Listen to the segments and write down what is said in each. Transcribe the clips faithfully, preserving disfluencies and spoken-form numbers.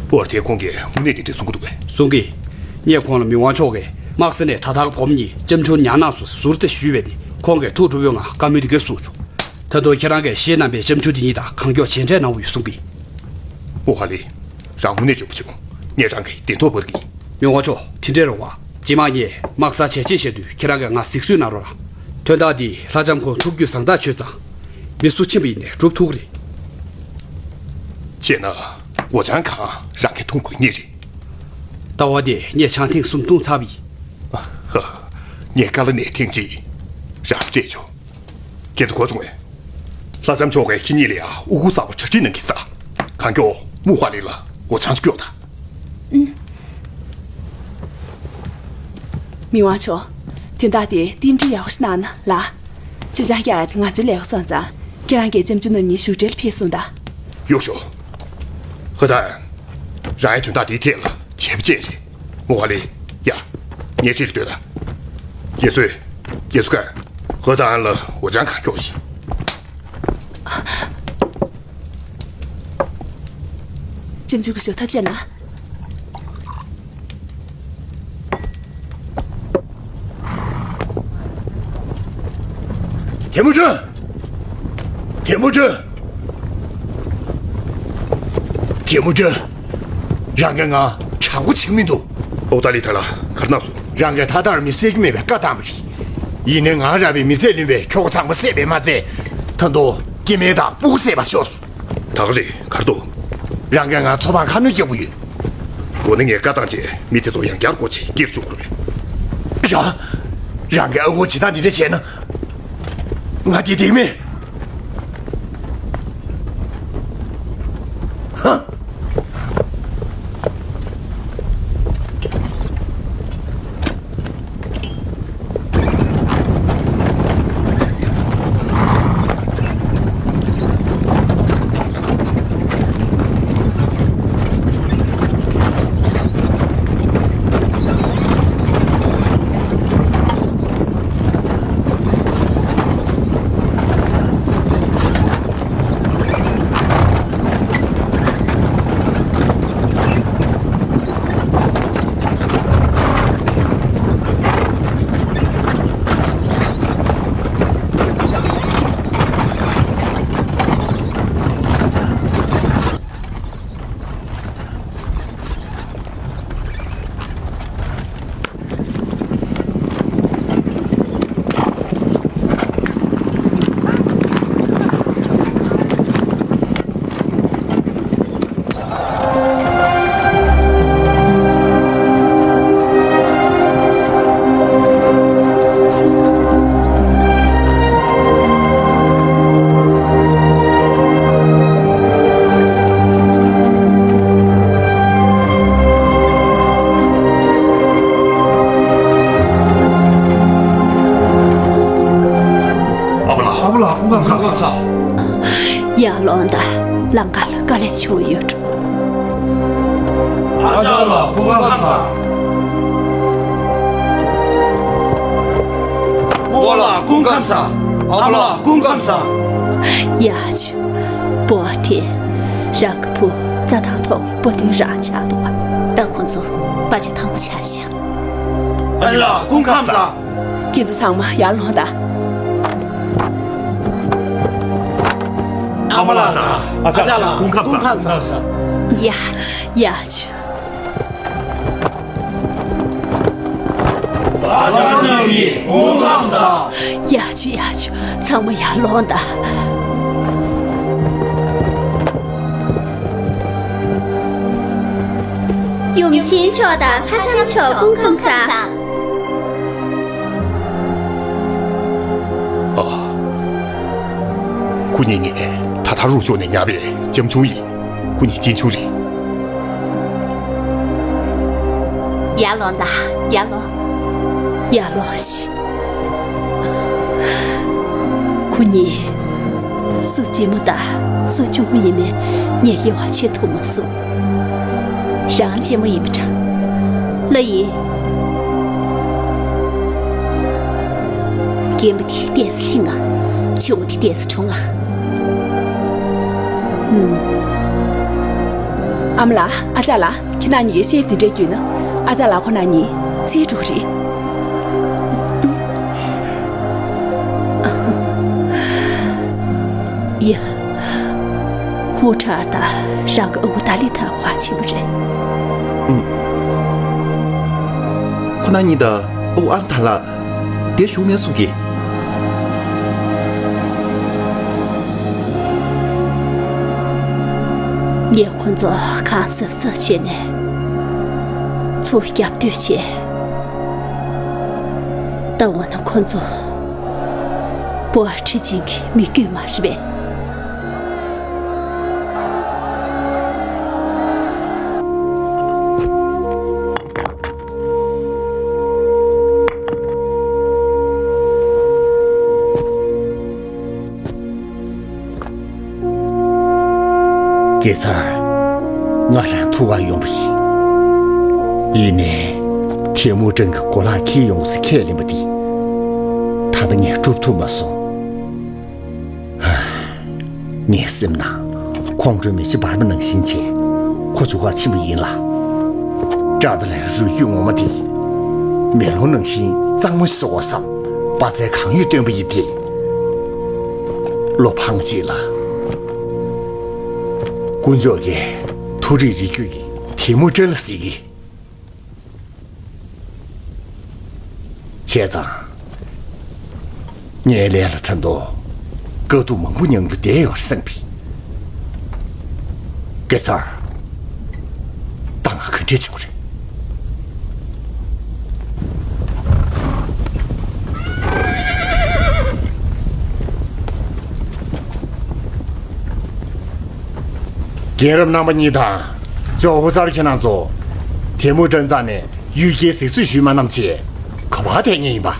པོར་ཐེ་ཁོང་གིས་དངོས་གནས་དེ་འདྲ་གསུང་གི་འདུག་གས། གསུང་གི། ངས་ཁོང་ལ་མི་དབང་མཆོག་གིས་དམག་ས་ནས་ད་ཐག་བོམ་གཉིས་ལྕམ་ཆུང་ཉང་ནག་སུ་ཟུར་ཏེ་ཞུས་པས་ཏེ། ཁོང་གིས་ཐུགས་སྤྲོ་པོའི་ངང་བཀའ་མོལ་འདི་གས་གསུངས་བྱུང་། ད་དུང་ཁྱེད་རང་གིས་གཞན་རྣམ་པས་ལྕམ་ཆུང་འདི་གཉིས་དང་གང་མགྱོགས་མཇལ་འཕྲད་གནང་བ་ཡོད་གསུང་གི། མུ་ཧ་ལི། རང་དངོས་གནས་འཇོན་པོ་བྱུང་། ངས་རང་གི་བདེན་ཐོག་པར་གི། མི་དབང་མཆོག་དེ་འདྲའི་རོགས་པ། རྗེས་མ་ངས་དམག་སར་བྱས་རྗེས་བཤད་དུས་ཁྱེད་རང་གིས་ང་གཟིགས་གསོལ་གནང་རོགས་ར། དོན་དག་འདི་ལྷ་ལྕམ་ཁོང་ཐུགས་རྒྱུས་བཟང་ཐག་ཆོད་ཙང་། མི་སུ་ཕྱིན་པ་ཡིན་ནས་སྒྲུབ་ཐུབ་ཀྱི་རེད། བྱས་ན། འོ་ཅང་གང་རང་གིས་མཐོང་དགོས་ངེས་རེད། ལྟ་བ་དེ་ངས་བྱང་ཐེངས་གསུམ་བཏུང་ཚར་བ་ཡིན། ཧ། ངས་ཀ་ལ་ནས་ཐེངས་གཅིག་རང་སྤྲད་ཆོག་ཁྱེད་ཚོ་གོ་བྱུང་ངས། ལྷ་ལྕམ་མཆོག་གིས་ཁྱེད་གཉིས་ལ་ཡང་དབུ་གུར་གསར་པ་གྲ་སྒྲིག་གནང་གི་ས། གང་མགྱོགས་མུ་ཧ་ལི་ལ་འོ་ཅང་སྐྱོག་དང་། མི་དབང་མཆོག་དོན་དག་དེ་རྟེན་འབྲེལ་ཡག་པོ་ཞིག་གནང་ན་ལ། ཅོ་ཅང་རྒྱག་ཡ་དེ་ང་ཚོའི་ལས་ཀ་སོང་ཙང་། ཁྱེད་རང་གིས་ལྕམ་ཆུང་རྣམ་གཉིས་བཞུགས་གྲལ་ལ་ཕེབས་སོང་ད། ཡོག་ཤོག་ཧི་ཐན། རང་ཡང་དོན་དག་དེའི་ཐད་ལ་བྱས་པ་ཅན་རེད། མུ་ཧ་ལི། ཡ། ངའི་འཁྲིས་ལ་སྡོད་དང་། ཡེ་སུའི། ཡེ་སུ་ཀན། ཧི་ཐན་ལ་འོ་ཅང་གང་མགྱོགས་ཤིག་ལྕམ་ཆུང་སྐུ་ཞབས་ཐུགས་རྗེ་གནང་། ཐེ་མུ་ཅིན། ཐེ་མུ་ཅིན། ཐེ་མུ་ཅིན། རང་གིས་ང་དྲང་པོ་བྱེད་ཀྱི་མི་འདུག་ཨོ་ཏཱ་ལི་ཐ་ལ་ག་རེ་གནང་སོང་། རང་གིས་ད་ལྟར་མི་བསད་རྒྱུ་མེད་པའི་བཀའ་བཏང་བ་རེད། ཡིན་ནའི་ང་ར་བའི་མི་ཚེ་ལོན་པའི་ཁྱོ་ག་ཚང་མ་བསད་པས་མ་ཚད། ད་དུང་སྐྱེ་དམན་དང་སྤུ་གུ་བསད་པ་ཤོར་སོང་། ད་ག་རེད། ག་རེ་འདུག་རང་གིས་ང་ཚོ་ཕར་ཁ་སྣོན་རྒྱག་གི་ཡོད། འོ་ན་ངས་བཀའ་བཏང་རྗེས་མི་དེ་ཚོ་ཡང་བསྐྱར་སྒོ་ཕྱེ་སྐྱེལ་བཅུག་དགོས་རེད། རང་། རང་གིས་ཨ་ཁུ་བྱེད་སྟངས་འདི་འདྲ་བྱས་ན། ང་འདི་འགྲིག་མེད། ཧ། ཨ་པ་ལགས། ཨ་པ་ལགས། སྐུ་ཁམས་བཟང་། ཡར་ལོངས་དང་། ལམ་ཁ་ལ་དཀའ་ལས་བྱུང་ཡོད་འགྲོ། ཨ་ཅག་ལགས་སྐུ་ཁམས་བཟང་། སྤོ་ལགས་སྐུ་ཁམས་བཟང་། ཨ་པ་ལགས་སྐུ་ཁམས་བཟང་། ཡ་ཆུ། སྤོ་བ་དེ། རང་གི་བུ་རྩྭ་ཐང་ཐོག་གི་སྤོ་ཐུན་རང་ཆགས་འདུག་ད་ཁོང་ཚོ་དཔའ་ཆ་ཐང་པོ་ཆགས་ཤག་ཨ་ལགས་སྐུ་ཁམས་བཟང་། ཁྱེད་ཚོ་ཚང་མ་ཡར་ལོངས་དང་། ཨ་མ་ལགས་དང་ཨ་ཅག་ལགས་སྐུ་ཁམས་བཟང་། ཡ་ཆུ་ཡ་ཆུ། ཨ་ཅག་རྣམ་གཉིས་སྐུ་ཁམས་བཟང་། ཡ་ཆུ་ཡ་ཆུ། ཚང་མ་ཡར་ལོངས་དང་། ཡུམ་ཆེན་མཆོག་དང་ལྷ་ལྕམ་མཆོག་སྐུ་ཁམས་བཟང་། ཨ། ཁོ་གཉིས་ངས་ད་ལྟ་རུ་ཤོག་ནས་ཉར་བའི་ལྕམ་ཆུང་ཡིན། ཁོ་གཉིས་གཅེན་གཅུང་རེད། ཡར་ལོངས་དང་། ཡར་ལོངས། ཡར་ལོངས་ཤིག་ཁོ་གཉིས་སུ་གཅེན་མོ་དང་སུ་གཅུང་མོ་ཡིན་མིན་ངས་དབྱེ་བ་ཕྱེ་ཐུབ་མ་སོང་། རང་གཅེན་མོ་ཡིན་པ་འདྲ། ལགས་ཡིན། རྒན་པོ་དེ་ཏོག་ཙམ་ལྷིང་ང་། ཆུང་མོ་དེ་ཏོག་ཙམ་གྲུང་ང་། ཧུམ། ཨ་མ་ལགས། ཨ་ཅག་ལགས། ཁྱེད་རང་གཉིས་ཀྱིས་ཤེབ་དེ་འདྲས་བརྒྱུས་ན། ཨ་ཅག་ལགས་ཁོ་ན་གཉིས་ཚེ་འགྲོ་གི་རེད། ཡ། ཧུ་ཁྲར་དང་རང་གི་ཨ་ཁུ་ཏཱ་ལི་ཐ་ག་པར་ཕྱིན་པ་རེད། ཨུམ། ཁོ་ན་གཉིས་དང་ཨ་ཁུ་ཨན་ཐ་ལགས་དེར་བཞུགས་མེད་གསུང་གི། ངས་ཁོ་ཚོ་གང་གཟབ་གཟབ་བྱས་ནས་ཚུར་རྒྱབ་གཏོད་བྱས། ད་འོ་ན་ཁོ་ཚོ་པོ་ཨ་ཁྲི་ཅིང་གི་མི་རྒྱུད་མ་རེད་པས། སྐལ་བཟང་། ང་རང་ཐུག་ག་ཡོང་བ་ཡིན། ཡིན་ནའི། ཐེ་མུ་ཀྲེང་གི་གོ་ལག་འཁྱེར་ཡོང་ཟེར་ཁས་ལེན་པ་འདི། ད་ལྟ་ངས་སྒྲུབ་ཐུབ་མ་སོང་། ངའི་སེམས་ནང་ཁོང་ཁྲོའི་མེ་ལྕེ་འབར་བ་ནང་བཞིན་བྱས། ཁོ་འཇུག་གར་ཕྱིན་པ་ཡིན་ལ། ཀྲ་ཏ་ལའི་རུས་རྒྱུད་ངོ་མ་དེ་མེ་ལོང་ནང་བཞིན་གཙང་མ་ཞིག་བཟོ་དགོས་བསམ། དཔའ་རྩལ་གང་ཡོད་བཏོན་པ་ཡིན་ཏེ། བློ་ཕངས་ཅིག་ལ། དཀོན་མཆོག་གིས་མཐོ་རིས་རིགས་རྒྱུད་ཀྱི་ཐེ་མུ་ཀྲེང་ལ་གཟིགས་ཀྱི། བྱས་ཙང་། ངའི་ལས་ལ་ད་དུང་དཀའ་སྡུག་མང་པོ་མྱང་རྒྱུ་བསྡད་ཡོད་བསམ་པས། སྐལ་བཟང་། ད་ང་ག་འདྲས་བྱེད་དགོས་རེད། རྒན་རབས་རྣམ་པ་གཉིས་དང་ཇོ་ཧུ་ཚར་ཁྱེད་རང་ཚོ་ཐེ་མུ་ཀྲེང་རྩ་ནས་གཡུལ་རྒྱལ་གཟིགས་གསོལ་ཞུས་མ་གནང་བྱས་ག་པར་བསྡད་མཁན་ཡིན་པ།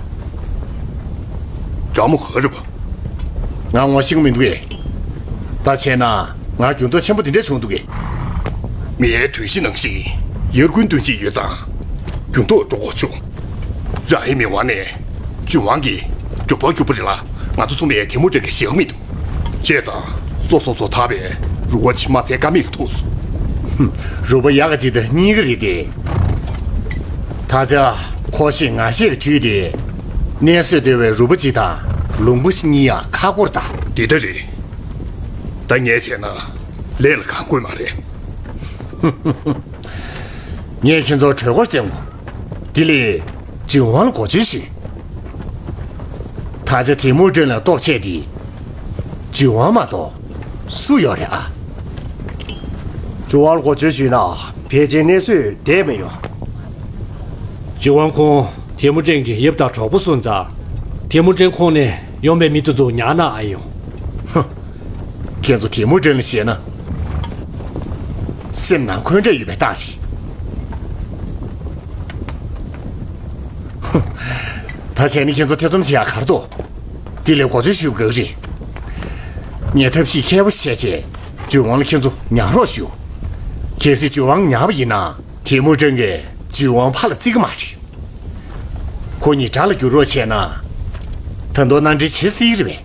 ཀྲ་མོ་ཧོ་རེད་པ། ང་ངོ་ཤེས་ཀྱི་མི་འདུག་གས། ད་བྱས་ན་ང་འགྱུར་ལྡོག་ཆེན་པོ་འདི་འདྲ་བྱུང་འདུག་གས། མིའི་དུས་བཞི་ནང་བཞིན་ཡར་རྒྱས་དོན་གཅིག་ཡོད་ཙང་། འགྱུར་ལྡོག་འགྲོ་དགོས་བྱུང་། རང་ཧེ་མི་དབང་ནས་ཇུན་ཝང་གི་གྲོགས་པོར་གྱུར་པ་རེད་ལ། ང་ཚོ་ཚང་མས་ཐེ་མུ་ཀྲེང་གི་ཞེ་ཁ་མི་འདུག་བྱས་ཙང་སོ་སོ་སོ་ཐར་པའི་རུ་ཁག་ཕྱི་མ་བཙལ་ཀ་མེད་ལ་ཐུག་སོང་། རུས་པ་ཡག་ག་གཅིག་དང་གཉིས་ཀ་རེད་དེ། ད་ཆ་ཁོ་ཤི་ང་ཤི་གི་དུས་དེ། གནས་བཟོས་བསྡད་པའི་རུས་པ་གཅིག་དང་ལུང་པ་གཉིས་ཡ་ཁ་སྐོར་དང་། དེ་ལྟར་རེད། ད་ངས་བྱས་ན་ལས་ལ་གང་དགོས་མ་རེད། ངས་ཁྱེད་ཚོར་གྲོས་འགོ་བརྩམས་གོ། དེ་ལས་ཇུན་ཝང་ལ་གོ་བཅོལ་ཞུས། ད་ཆ་ཐེ་མུ་ཀྲེང་ལ་སྟོབས་ཆེ་དེ་ཇུན་ཝང་མ་གཏོགས་སུ་ཡོད་རེད་ཨ། ཇུན་ཝང་ལ་གོ་བཅོལ་ཞུས་ན་ཕལ་ཆེར་གནས་བཟོས་བསྡད་མི་ཡོང་། ཇུན་ཝང་ཁོང་ཐེ་མུ་ཀྲེང་གི་ཡབ་དང་གྲོགས་པོ་སོང་ཙང་། ཐེ་མུ་ཀྲེང་ཁོང་ནས་ཡོང་པའི་མི་དེ་ཚོ་ཉར་ན་ཨ་ཡོང་། ཧུ། ཁྱེད་ཚོ་ཐེ་མུ་ཀྲེང་ལ་ཞེད་ན། སེམས་ནང་འཁོན་འདྲེ་ཡོད་པའི་རྟགས་རེད། ཧུ། ད་བྱས་ན་ཁྱེད་ཚོ་ཐེ་ཚོམ་བྱེད་ཡག་ག་རེ་འདུག་དེ་ལས་འགོ་བརྗོད་ཞུ་དགོས་ཀྱི་རེད། ངས་ཐབས་ཤེས་མཁས་པོ་བྱས་བྱས་ཇུན་ཝང་ལ་ཁྱེད་ཚོ་ཉར་རོགས་ཞུ། གལ་སྲིད་ཇུན་ཝང་ཉར་བ་ཡིན་ན་ཐེ་མུ་ཀྲེང་གིས་ཇུན་ཝང་ཕར་ལ་བརྩི་གི་མ་རེད། ཁོ་གཉིས་དགྲ་ལ་འགྱུར་རོགས་བྱས་ན། ད་དུང་མནའ་འབྲེལ་བྱེད་སྲིད་རེད་པས།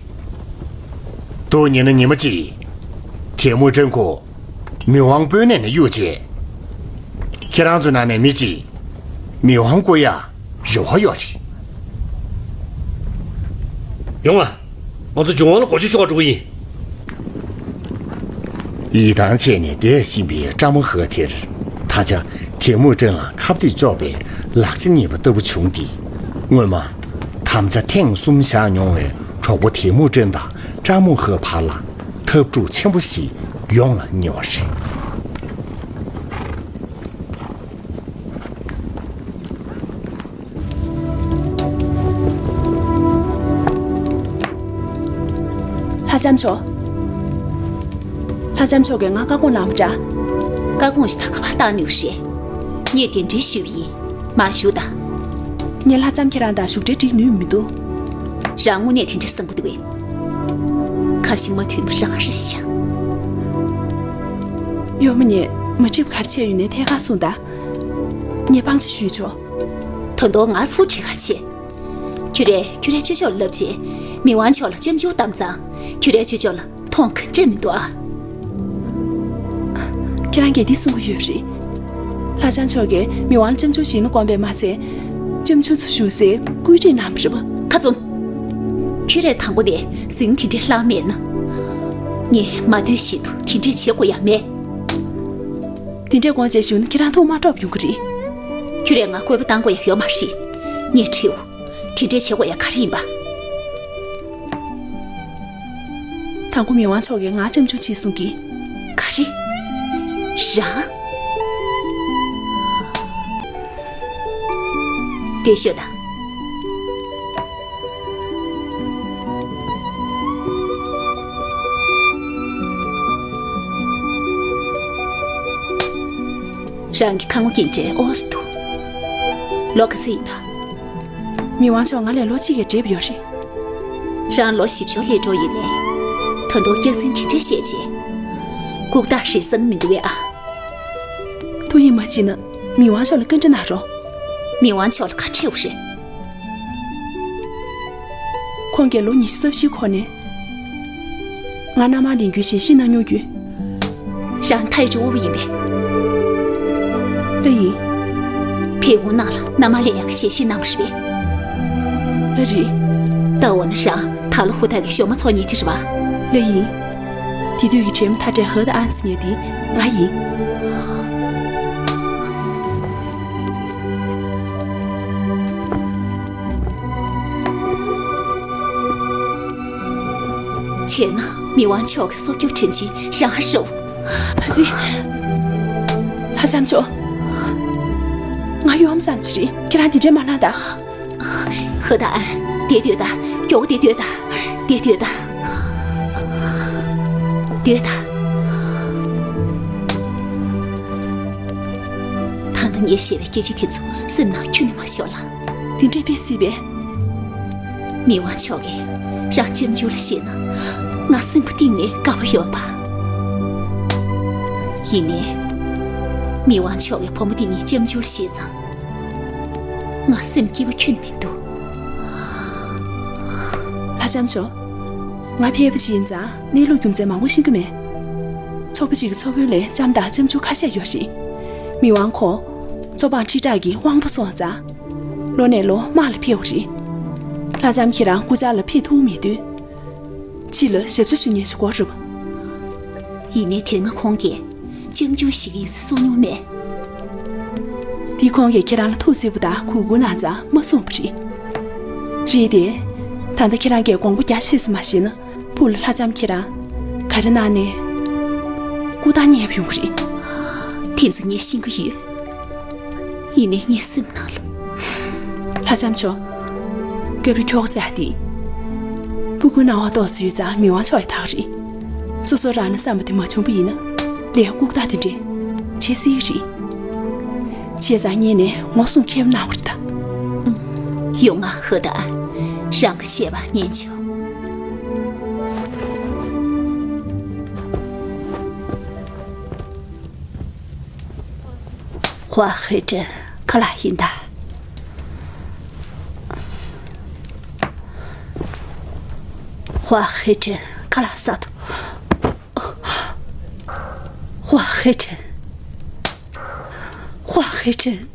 དོན་ཡིན་ན་ཉི་མ་གཅིག་ཐེ་མུ་ཀྲེང་ཁོ་མི་དབང་དཔོན་གནས་ནས་གཡུགས་རྗེས། ཁྱེད་རང་ཚོའི་ནང་ནས་མི་གཅིག་མི་དབང་བསྐོ་ཡ་རེ་བ་ཡོད་རེད། ཡོང་ང་། ང་ཚོ་ཇུན་ཝང་ལ་སྒོ་ཕྱེ་ཤོག་འགྲོ་གི་ཡིན། ཡིད་ཐང་ཆད་ནས་བསྡད་བཞིན་པའི་ཀྲ་མོ་ཧོ་དེར་ད་ཆ་ཐེ་མུ་ཀྲེང་ལ་ཁ་གཏད་གཅོག་པའི་ལག་ཆ་རྙེད་པ་ལྟ་བུ་བྱུང་སྟེ། སྔོན་མ་དམ་བཅའ་ཐེངས་གསུམ་བཞག་མྱོང་བའི་གྲོགས་པོ་ཐེ་མུ་ཀྲེང་དང་ཀྲ་མོ་ཧོའི་བར་ལ་འཐབ་འཁྲུག་ཆེན་པོ་ཞིག་ཡོང་ལ་ཉེ་བ་རེད། ལྷ་ལྕམ་མཆོག་ལྷ་ལྕམ་མཆོག་གིས་ང་བཀའ་དགོངས་གནང་བ་འདྲ། བཀའ་དགོངས་ཞིག་ད་ག་པར་བཏང་ནུས་རེད། ངས་གདན་འདྲེན་ཞུས་པ་ཡིན། མར་བཞུགས་དང་། ངས་ལྷ་ལྕམ་ཁྱེད་རང་དང་བཞུགས་གྲལ་སྒྲིག་ནུས་མི་འདུག་རང་དངོས་གནས་དེ་འདྲ་བསམ་གྱི་འདུག་གས། ཁ་ཞིག་མ་མཐུན་པ་རང་རེད་ཤག་གཡོག་མོ་ངས་མ་འགྲིག་པ་ག་རེ་བྱས་ཡོད་ནའི་ཐད་ཀར་གསུངས་དང་། ངས་སྤང་བྱ་ཞུས་ཆོག་ད་དུང་ང་སུ་འདྲི་ག་བྱེད། ཁྱོད་རས་ཁྱོད་རའི་ཅོ་ཅོག་ལ་ལབ་བྱས། མི་དབང་མཆོག་ལ་ལྕེམ་ཅུང་བཏང་ཙང་། ཁྱོད་རའི་ཅོ་ཅོག་ལ་མཐོང་ག་འདྲས་མི་འདུག་ཨ། ཁྱེད་རང་གིས་འདི་གསུང་གི་ཡོད་པ་རེད། ལྷ་ལྕམ་མཆོག་གིས་མི་དབང་ལྕམ་ཆུང་ཞིག་ནི་དགོངས་པས་མ་ཚད། ལྕམ་ཆུང་ཚོ་བཞུགས་སའི་སྐུའི་ཁྲིར་གནང་བ་རེད་པ། ཁ་བཙུམ། ཁྱོད་རས་དང་པོ་ནས་ཟིང་དེ་འདྲས་བསླངས་མེད་ན། ངས་མ་འདོད་བཞིན་དུ་དེ་འདྲས་བྱེད་དགོས་ཡ་མེད། དེ་འདྲས་དགོངས་བྱས་བཞུགས་ན་ཁྱེད་རང་ཐུགས་མ་སྤྲོ་བ་ཡོང་གི་རེད། ཁྱོད་རས་ང་བཀོད་པ་བཏང་དགོས་ཡ་ཡོད་མ་རེད། ངས་དྲིའོ། དེ་འདྲས་བྱེད་དགོས་ཡ་ག་རེ་ཡིན་པ། དང་པོ་མི་དབང་མཆོག་གིས་ང་ལྕམ་ཆུང་བྱེད་གསུང་གི། ག་རེ། རང་། དེ་ཤོད་ད། རང་གི་ཁ་ངོ་གིན་འདྲའི་ཨོ་སི་འདུག་ལོ་ག་ཚོད་ཡིན་པ། མི་དབང་མཆོག་ང་ལས་ལོ་གཅིག་གིས་བགྲེས་པ་ཡོད་རེད། རང་ལོ་བཞི་བཅུ་སླེབས་འགྲོ་ཡིན་ནའི། ད་དུང་སྐྱག་རྫུན་དེ་འདྲ་བཤད་བྱས། ལྐུགས་རྟགས་རེད་བསམ་མི་འདུག་གས་ཨ། ཐུགས་ཡིད་མ་ཆེས་ན་མི་དབང་མཆོག་ལ་བཀའ་འདྲི་གནང་རོགས། མི་དབང་མཆོག་ལ་ག་འདྲི་དྲིས་རེད། ཁོང་གིས་ལོ་ཉི་ཤུ་རྩ་བཞིའི་འཁོར་ནས། ང་མནའ་མར་ལེན་རྒྱུའི་ཞལ་བཞེས་གནང་མྱོང་ཡོད། རང་ཐའི་ཇི་དབུ་བ་ཡིན་པས། ལགས་ཡིན། ཕེབས་ཀོང་ནང་ལ་མནའ་མར་ལེན་ཡག་གི་ཞལ་བཞེས་གནང་བ་རེད་པས། ལགས་རེད། ད་འོ་ན་རང་ད་ལོ་ཧུ་ཐག་གི་ཞོ་མ་ཚོ་ཉེ་དེ་རེད་པ། ལགས་ཡིན། དེ་དུས་ཀྱི་བྲན་མོ་ཐ་དྲས་ཧུ་ད་ཨན་ཟེར་མཁན་དེ་ང་ཡིན། བྱས་ན་མི་དབང་མཆོག་གི་སྲོག་སྐྱོབ་དྲིན་ཆེན་རང་རེད། ཨ་ཙི། ལྷ་ལྕམ་མཆོག་ང་གཡོ་བ་ཙམ་ཞིག་རེད། ཁྱེད་རང་འདི་འདྲས་མ་གནང་ད། ཧུ་ད་ཨན། འདིར་སྡོད་ད། མགྱོགས་པོ་འདིར་སྡོད་ད། འདིར་སྡོད་ད། སྡོད་ད། ད་ལྟ་ངས་བཤད་པའི་སྐད་ཆ་དེ་ཚོ་སེམས་ནང་ཁྱོན་ནས་མ་ཤོར་ལ། དེ་འདྲས་དཔེ་སྲིད་པས། མི་དབང་མཆོག་གིས་རང་ལྕམ་ཆུང་ལ་བཤད་ན་ང་སེམས་པ་གཏིང་ནས་དགའ་པོ་ཡོང་པ། ཡིན་ནའི། མི་དབང་མཆོག་གིས་བུ་མོ་དེ་གཉིས་ལྕམ་ཆུང་ལ་བཤད་ཙང་། ང་སེམས་སྐྱིད་པོ་ཁྱོན་ནས་མི་འདུག་ལྷ་ལྕམ་མཆོག་ང་ཕལ་པ་ཞིག་ཡིན་ཙང་གནས་ལུགས་རྒྱུ་མཚན་མང་པོ་ཤེས་ཀྱི་མེད། ཚོགས་པ་གཅིག་གི་ཚོགས་དཔོན་ལས་ལྕམ་དང་ལྕམ་ཆུང་ཁ་ཤས་ཡོད་རེད། མི་དབང་ཁོང་མཚོ་འབངས་ཁྲི་ཕྲག་གི་དབང་པོ་སོང་ཙང་། ལོ་ནས་ལོ་དམག་ལ་ཕེབས་པ་རེད། ལྷ་ལྕམ་ཁྱེད་རང་སྐུ་བཅར་ལ་ཕེབས་ཐུབ་མེད་དུས། ཕྱི་ལ་ཞབས་ཕྱི་ཞུ་མཁན་ཞིག་དགོས་རེད་པ། ཡིན་ནའི་དེ་སྔ་ཁོང་གིས་ལྕམ་ཆུང་ཞིག་ཡིན་ཟེར་གསུངས་མྱོང་མེད། དེ་ཁོང་གིས་ཁྱེད་རང་ལ་ཐུགས་བརྩེ་པོ་དང་གུས་བཀུར་གནང་ཙང་མ་གསུངས་པ་རེད། རེད་དེ། ད་ལྟ་ཁྱེད་རང་གིས་དགོངས་པ་རྒྱ་ཆེ་ཙམ་མ་བཞེས་ན་ཕུགས་ལ་ལྷ་ལྕམ་ཁྱེད་རང་ག་རེ་གནང་ནས་སྐུ་ཐང་ཉེ་བ་ཡོང་གི་རེད། དེ་ཚོ་ངས་ཤེས་ཀྱི་ཡོད། ཡིན་ནའི་ངའི་སེམས་ནང་ལ། ལྷ་ལྕམ་མཆོག་སྐྱབས་རེ་ཁྱོག་ཟེར་ཡ་དེ། སྤུ་གུ་སྣང་བ་ཏོག་ཙམ་ཡོད་ཙང་མི་དབང་མཆོག་ཡི་དག་རེད། སོ་སོ་རང་ནས་བསམ་པ་དེ་མ་བྱུང་པ་ཡིན་ན་ལས་ལྐུགས་རྟགས་དེ་འདྲས་བྱེད་སྲིད་ཀྱི་རེད། བྱས་ཙང་ངས་ནས་ངོ་སྲུང་མཁས་པོ་གནང་བར་གདའ། ཡོང་ང་ཧུ་ད། རང་གི་བཤད་པ་ཉན་ཆོག་ཧྭ་ཧེ་ཀྲེན་ག་ལ་ཡིན་ད། ཧྭ་ཧེ་ཀྲེན་ག་ལ་ས་དུ། ཧྭ་ཧེ་ཀྲེན། ཧྭ་ཧེ་ཀྲེན།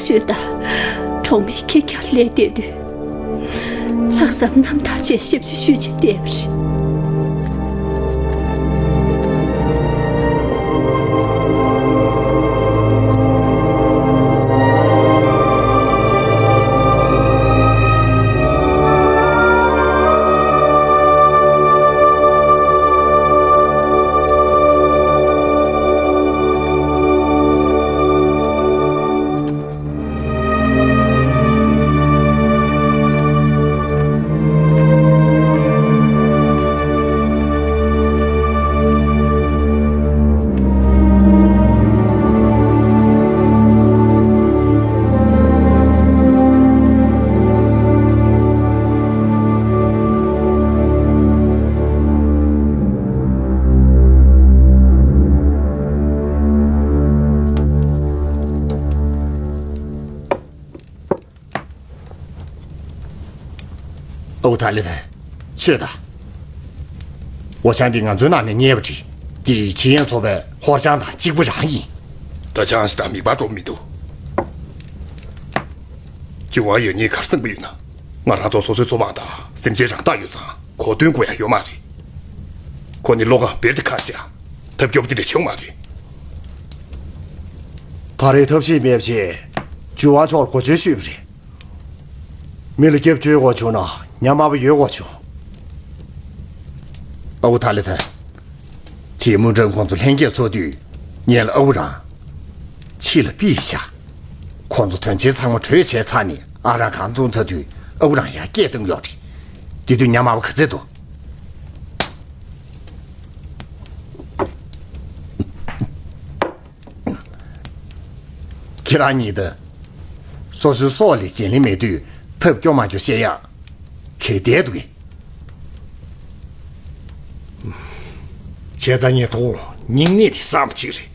ཚོས་དང་གྲོང་མི་ཁེར་རྐྱང་སླེབས་བསྡད་དུས། ལྷག་བསམ་རྣམ་དག་བྱས་ཞབས་ཕྱི་ཞུས་བྱས་བསྡད་པ་རེད། ཨོ་ཐ་ལི་ཐན། ཆོས་དང་། འོ་ཅང་འདི་ང་ཚོའི་ནང་ནས་རྙེད་པ་རེད། འདི་ཆི་ཡན་ཚོ་པའི་ཧོར་ཅང་དང་གཅིག་པ་རང་ཡིན། ད་ཅང་ཞིག་དང་མིག་པ་འགྲོ་མི་འདུག་ཅུང་ཝང་ཡོད་ཉིད་གར་སེང་པོ་ཡོད་ན། ང་རང་ཚོ་སོ་སོའི་ཚོ་བང་དང་སེམས་ཅན་རང་དག་ཡོད་ཙང་གོ་སྟོན་དགོས་ཡ་ཡོད་མ་རེད། ཁོ་ནི་བློ་ཁ་བེར་དེ་ཁ་ཤ། ཐབས་སྐྱོ་པོ་དེ་འདྲ་བྱེད་ཡོང་མ་རེད། ད་རེས་ཐབས་ཤེས་མེད་པ་བྱས། ཅུང་ཝང་མཆོག་ལ་གོ་བཅོལ་ཞུས་པ་རེད། མི་ལ་སྐྱབས་བཅོལ་དགོས་བྱུང་ན་ཉམས་དམའ་པོ་ཡོད་དགོས་བྱུང་། ཨ་ཁུ་ཐ་ལི་ཐན། དེ་མུ་ཀྲན་ཁོང་ཚོ་ལྷན་རྒྱས་ཚོགས་དུས་ངེད་ལ་ཨ་ཁུ་རང་། ཕྱི་ལ་ཕུད་ཤག་ཁོང་ཚོ་དོན་ཆེན་ཚང་མ་གྲོས་བྱས་ཚར་ནས་ཨ་རང་གང་བཏུང་ཚར་དུས་ཨ་ཁུ་རང་ཡར་སྐད་བཏང་ཡོད་རེད། དེ་དུས་ཉམས་དམའ་པོ་ག་ཚད་འདུག་ཁྱེད་རང་གཉིས་ད། སོ་སོའི་སྲོག་ལ་འགན་ལེན་མེད་དུས་ཐབས་སྐྱོ་མ་སྐྱོ་བཤད་ཡག་གལ་བསྡད་འདུག་གས། བྱས་ཙང་ངས་ཐོག་སྙིང་ནད་དེ་བསམ་གཅིག་རེད།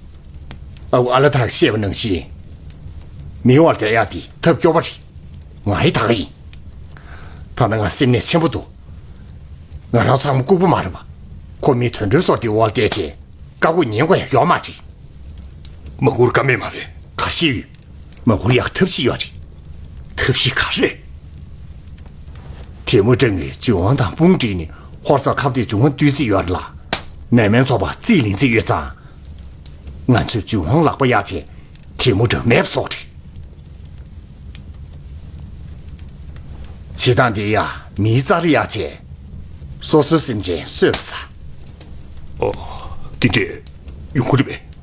ཨ་ཁུ་ཨ་ལ་ཐག་བཤད་པ་ནང་བཞིན། མི་བར་བསྡད་ཡག་དེ་ཐབས་སྐྱོ་པོ་རེད། ང་ཡི་ད་ག་ཡིན། ད་ལྟ་ང་སེམས་ནད་ཆེན་པོ་འདུག་ང་རང་ཚང་མ་ལྐུགས་པ་མ་རེད་པ། ཁོ་མི་དུད་འགྲོའི་སྲོག་དེ་འོག་ལ་བསྡད་བྱས། བཀའ་བཀོད་ཉན་དགོས་ཡ་ཡོད་མ་རེད། མ་ཁུར་ཀ་མེད་མ་རེད། ག་ཤེད་ཡོད། མ་ཁུར་ཡག་ཐབས་ཤེས་ཡོད་རེད། ཐབས་ཤེས་ག་རེ། དེ་མུ་ཀྲེང་གིས་ཅུང་ཝང་དང་དཔུང་བསྒྲིགས་ནས་ཧོར་སར་ཁ་གཏད་ཅུང་ཝང་བཏུལ་རྩིས་ཡོད་རེད་ལ། ནན་མན་ཚོགས་པ་རྩིས་ལེན་རྩིས་ཡོད་ཙང་། ང་ཚོས་ཅུང་ཝང་ལག་པ་གཡར་བྱས། དེ་མུ་ཀྲེང་མེད་པ་བཟོ་གི་རེད། བྱེད་སྟངས་འདི་ཡ་མིའི་རྩ་རི་གཡར་བྱས། སོ་སོའི་སེམས་ཅན་གསོད་པ་ཟ། ཨོ། འདི་འདྲས་ཡོང་གི་རེད་པས།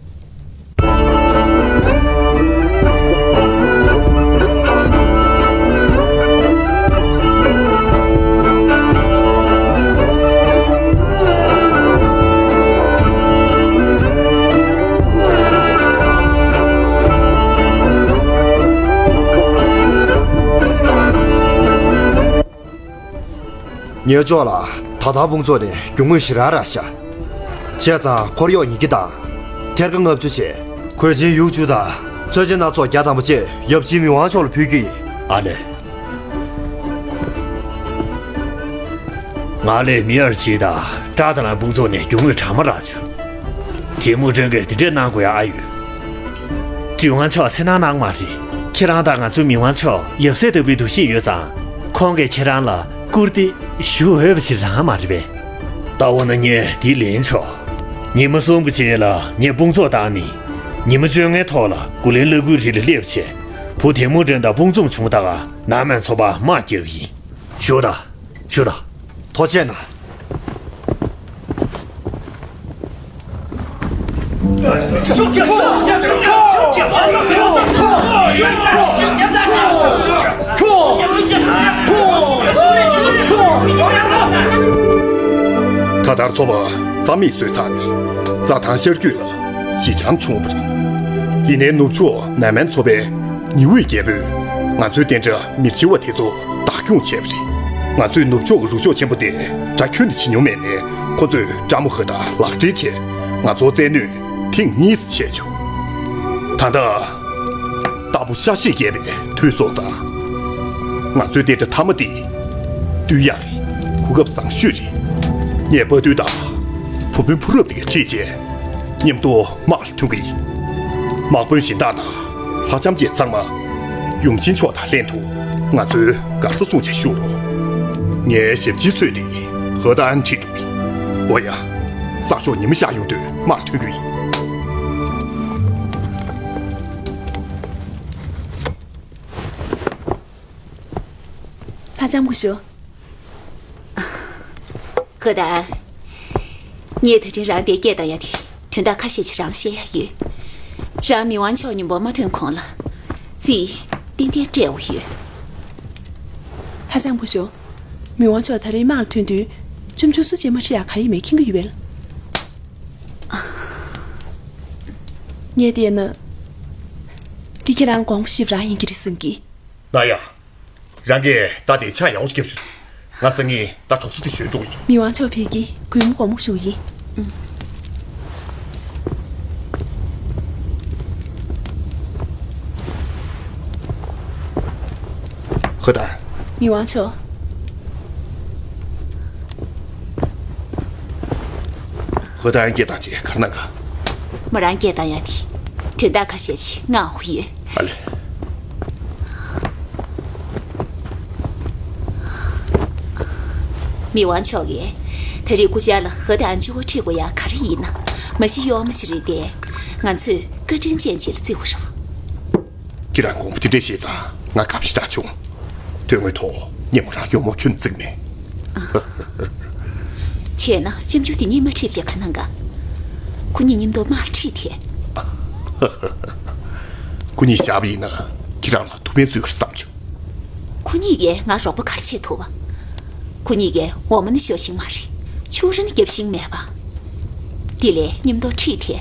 ཉེ་ཕྱོགས་ལ་ད་ལྟ་དཔུང་ཚོགས་ནས་རྒྱུ་དངོས་ཞེ་དྲག་རག་ཤག་བྱས་ཙང་འཁོར་གཡོག་ཉིས་བརྒྱ་དང་། ཐེར་ཀ་ལྔ་བཅུ་བྱས། གོས་ཆེན་ཡུག་བཅུ་དང་། ཚོས་ཆེན་སྣ་ཚོགས་བརྒྱ་ཐམ་པ་བཅས་ཡབ་ཆེན་མི་དབང་མཆོག་ལ་ཕུལ་རྒྱུ་ཡིན། ཨ་ལས། ང་ལས་མི་ཡར་ཇི་དང་ཀྲ་ཏ་ལན་དཔུང་ཚོགས་ནས་རྒྱུ་དངོས་གྲངས་མང་རག་བྱུང་། དེ་མུ་ཀྲེང་གིས་འདི་འདྲས་གནང་དགོས་ཡ་ཨ་ཡོད། ཅུང་ཝང་མཆོག་འཚེར་སྣང་གནང་མ་རེད། ཁྱེད་རང་དང་ང་ཚོའི་མི་དབང་མཆོག་ཡབ་སྲས་ལྟ་བུའི་འདུ་ཤེས་ཡོད་ཙང་། ཁོང་གིས་ཁྱེད་རང་ལ་བཀུར་སྟི་ཞུ་འོས་པ་ཞིག་རང་མ་རེད་པས། ད་འོ་ན་ངས་འདི་ལེན་ཆོག་ཉི་མ་གསུམ་གྱི་རྗེས་ལ་ངས་དཔུང་ཚོགས་བཏང་ནས། ཉི་མ་བཅོ་ལྔའི་ཐོག་ལ་གུ་ལེན་ལ་ཀུའི་རི་ལ་སླེབས་བྱས། བུ་དེ་མུ་ཀྲེང་དང་དཔུང་འཛོམས་བྱུང་དག་ནང་མན་ཚོ་པ་དམག་རྒྱག་གི་ཡིན། ཞུ་དང་། ཞུ་དང་། ཐོག་ཆེ་ན། ད་ལྟར་ཚོ་པ་རྩ་མེད་བཟོས་ཚར་ནས་རྩྭ་ཐང་ཤར་རྒྱུད་ལ་ཞི་འཇམ་བྱུང་བ་རེད། ཡིན་ནའི་ནུབ་ཕྱོགས་ནན་མན་ཚོ་པའི་ཉི་འོད་རྒྱལ་པོས་ང་ཚོའི་བསྟན་དགྲ་མིར་ལྕི་བ་དེ་ཚོ་བདག་སྐྱོང་བྱས་པ་རེད། ང་ཚོས་ནུབ་ཕྱོགས་ཀྱི་རུ་ཤོག་ཆེན་པོ་དེ་དགྲ་ཁྱོན་ནས་བྱེད་མྱོང་མེད་ནས། ཁོ་ཚོས་ཀྲ་མོ་ཧི་དང་ལག་སྦྲེལ་བྱས་ང་ཚོར་བཙན་གནོན་ཐེངས་གཉིས་སུ་བྱས་བྱུང་། ད་ལྟ་རྟ་ཕོ་ཤ་ཤེད་རྒྱས་པས་ཐུལ་སོང་ཙང་། ང་ཚོའི་བསྟན་དགྲ་མཐའ་མ་དེ་བཏུལ་ཡག་གི་གོ་སྐབས་བཟང་ཤོས་རེད། ངས་དཔའ་རྟུལ་དང་བུ་སྤུན་ཕོ་རབ་དེ་ག་ཁྲིད་བྱས་མཉམ་དུ་དམག་ལ་ཐོན་གི་ཡིན། དམག་དཔོན་གཞན་དག་དང་ལྷ་ལྕམ་བཅས་ཚང་མ་ ཡུམ་ཆེན་མཆོག་དང་ལྷན་དུ་ང་ཚོའི་མགར་ས་སྲུང་བྱ་ཞུ་རོགས། ངའི་ཞབས་ཕྱིའི་ཚོད་དེ་ཧོ་ཏན་ཁྲིད་འགྲོ་གི་ཡིན། འོ་ཡ། གསང་སྤྱོད་ཉི་མ་ཤར་ཡོང་དུས་དམག་ཐོན་རྒྱུ་ཡིན། ལྷ་ལྕམ་སྐུ་ཞབས། ཧོ་ཏན། ངས་ད་རིང་རང་དེ་སྐད་བཏང་ཡ་དེ་དོན་དག་ཁ་ཤས་ཅིག་རང་བཤད་ཡ་ཡོད། རང་མི་དབང་མཆོག་མཉམ་པོ་མ་ཐོན་གོང་ལ་རྩིས་ཏན་ཏན་སྤྲད་འོ་ཡོད། ལྷ་ལྕམ་སྐུ་ཞབས། མི་དབང་མཆོག་ད་རིང་དམག་ལ་ཐོན་དུས་ལྕམ་ཆུང་སུ་གཅིག་མ་ཁྲིད་ཡ་ག་རེ་ཡིན་མིན་མཁྱེན་གྱི་ཡོད་པས། ངས་བལྟས་ན། འདི་ཁྱེད་རང་དགོངས་པ་བཞེས་པ་རང་ཡིན་གྱི་རེད་བསམ་གྱི། ན་ཡ། རང་གིས་ད་དེ་ཆ་ཡག་པོ་རྒྱབ་ཤོག་ང་སང་ཉིན་ད་གྲོགས་ཚོ་དེ་བྱོན་འགྲོ་ཡིན། མི་དབང་མཆོག་ཕེབས་ཀྱི་གུས་མོ་དགོངས་པ་ཞུ་ཡིན། ཧོ་ཏན། མི་དབང་མཆོག་ཧོ་ཏན་སྐད་བཏང་བྱས་ག་རེ་གནང་ག། མོ་རང་སྐད་བཏང་ཡ་དེ་དོན་དག་ཁ་ཤས་ཅིག་མངའ་འོ་ཡོད། ཨ་ལེ། མི་དབང་མཆོག་གིས་ད་རེས་སྐུ་བཅར་ལ་ཧོ་ཏན་གཅིག་པོ་ཁྲིད་དགོས་ཡ་ག་རེ་ཡིན་ན་མ་གཞི་གཡོག་མོ་ཞིག་རེད་དེ། ང་ཚོས་བཀའ་དྲིན་ཅན་ཅིག་ལ་བརྩི་དགོས་རེད་བ། ཁྱེད་རང་དགོངས་པ་དེ་འདྲ་བཞེས་ཙང་ང་དགའ་པོ་ཞེ་དྲག་བྱུང་། དོན་དངོས་ཐོག་སྙན་མོ་རང་གཡོག་མོ་ཁྱོན་བརྩིགས་མེད། བྱས་ན་ལྕམ་ཆུང་དེ་གཉིས་མ་ཁྲིད་བྱས་ག་གནང་ག། ཁོ་གཉིས་མཉམ་དུ་མར་ཁྲིད་དེ། ཁོ་གཉིས་བཞག་པ་ཡིན་ན་ཁྱེད་རང་ལ་ཐུགས་ཕན་གསོས་ཀྱི་རེད་བསམ་བྱུང་། ཁོ་གཉིས་ཀྱིས་ང་རོགས་པ་ག་རེ་བྱེད་ཐུབ་བ། ཁོ་གཉིས་ཀྱིས་འོ་མ་ནི་ཞོ་ཤིང་མ་རེད། ཕྱུར་ར་ནི་རྒྱབ་ཤིང་མེད་པ། དེ་ལས་མཉམ་དུ་ཁྲིད་དེ།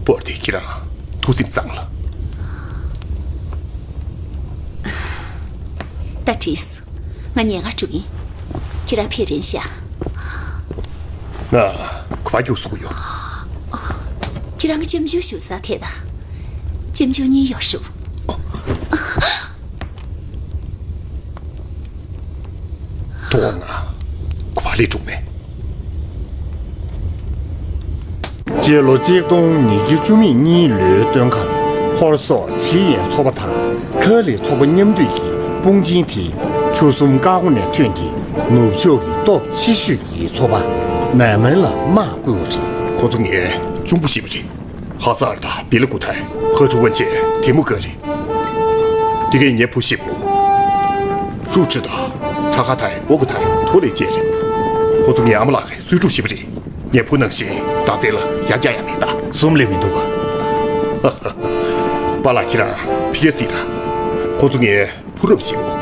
པོར་དེ་ཁྱེད་རང་ཐུགས་སེམས་གཙང་ལ། ད་བྲིས་སོང་། ང་ཉལ་ཁང་འགྲོ་གི་ཡིན། ཁྱེད་རང་ཕེབས་རན་ཤག་ང་ག་པར་རྒྱུགས་སོང་གི་ཡོད། ཁྱེད་རང་གི་ལྕམ་ཆུང་བཞུགས་ས་དེ་ད། ལྕམ་ཆུང་གཉིས་ཡོད་ཧྲིལ་པོ། ཐོག་ང་ག་པར་སླེབས་འགྲོ་མེད། སྤྱི་ལོ་གཅིག་སྟོང་ཉིས་བརྒྱ་བཅུ་མེད་གཉིས་ལོའི་སྟོན་ཁར་ཧོར་སོག་ཆི་ཡན་ཚོ་པ་དང་ཁ་ལི་ཚོ་པ་མཉམ་འདུས་ཀྱི་དཔུང་ཆེན་དེ་ཆུ་གསུམ་ཀ་ཧོ་ནས་ཐོན་ཏེ་ནུབ་ཕྱོགས་ཀྱི་སྟོབས་ཆེ་ཤོས་ཀྱི་ཚོ་པ་ནན་མན་ལ་དམག་བསྐུལ་བ་རེད། ཁོ་ཚོ་ངའི་གཅུང་པོ་ཞེ་པོ་རེད། ཧ་སར་དང་བི་ལི་ཀུ་ཐའི་ཧ་ཁྲུ་ཝན་ཆེ་དེ་མོ་ག་རེད། དེ་གའི་ཉེ་ཕུ་ཞེ་པོ། ཧྲུའུ་ཁྲི་དང་ཁྲ་ཁ་ཐའི་ཨོ་ཀུ་ཐའི་ཐོ་ལེ་ཅེ་རེད། ཁོ་ཚོ་ངའི་ཨ་མ་ལགས་ཀྱི་གསོས་ཕྲུག་ཞེ་པོ་རེད། ཉེ་ཕུ་ནང་བཞིན་བདག་འཛིན་ལ་ཡང་བསྐྱར་ཡང་མེད་ད། གསུམ་ལས་མི་འདུག་ག་པཱ་ལགས་ཁྱེད་རང་ཕི་ཡ་སི་དང་། ཁོ་ཚོ་ངའི་ཕུ་རབ་ཞེ་པོ།